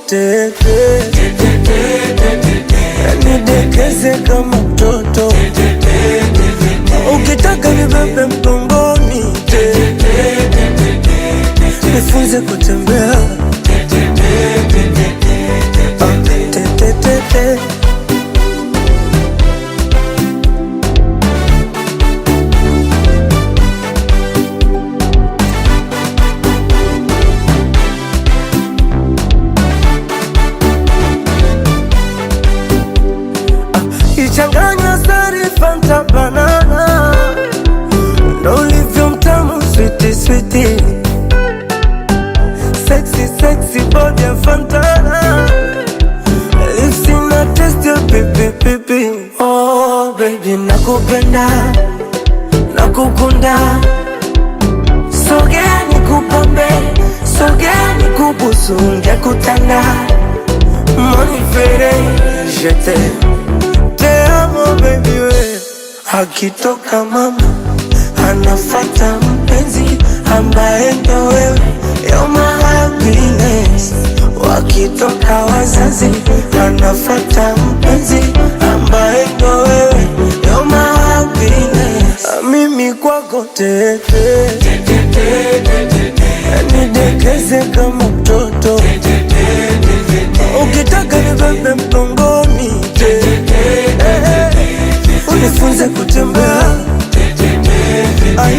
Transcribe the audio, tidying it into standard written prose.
tete, nidekeze kama mtoto, ukitaka nibebe mgongoni, nifunze kutembea. Ah, te, te, te, te. Ichanganya sari Fanta banana, ndo ulivyo mtamu switi switi, sexy sexy body ya Fantana, lips na taste ya pipi pipi. Oh baby, nakupenda nakukunda, sogea nikupambe, sogea nikubusu, ngekutanda monifere je t'aime. Te amo baby we. Akitoka mama anafata mpenzi ambaye ndo wewe, you're my happiness. Wakitoka wazazi anafata mpenzi ambaye ndo wewe, you're my happiness. Mimi kwako tete, nidekeze kama mtoto, ukitaka nibebe mgongoni, unifunze kutembea. Ai,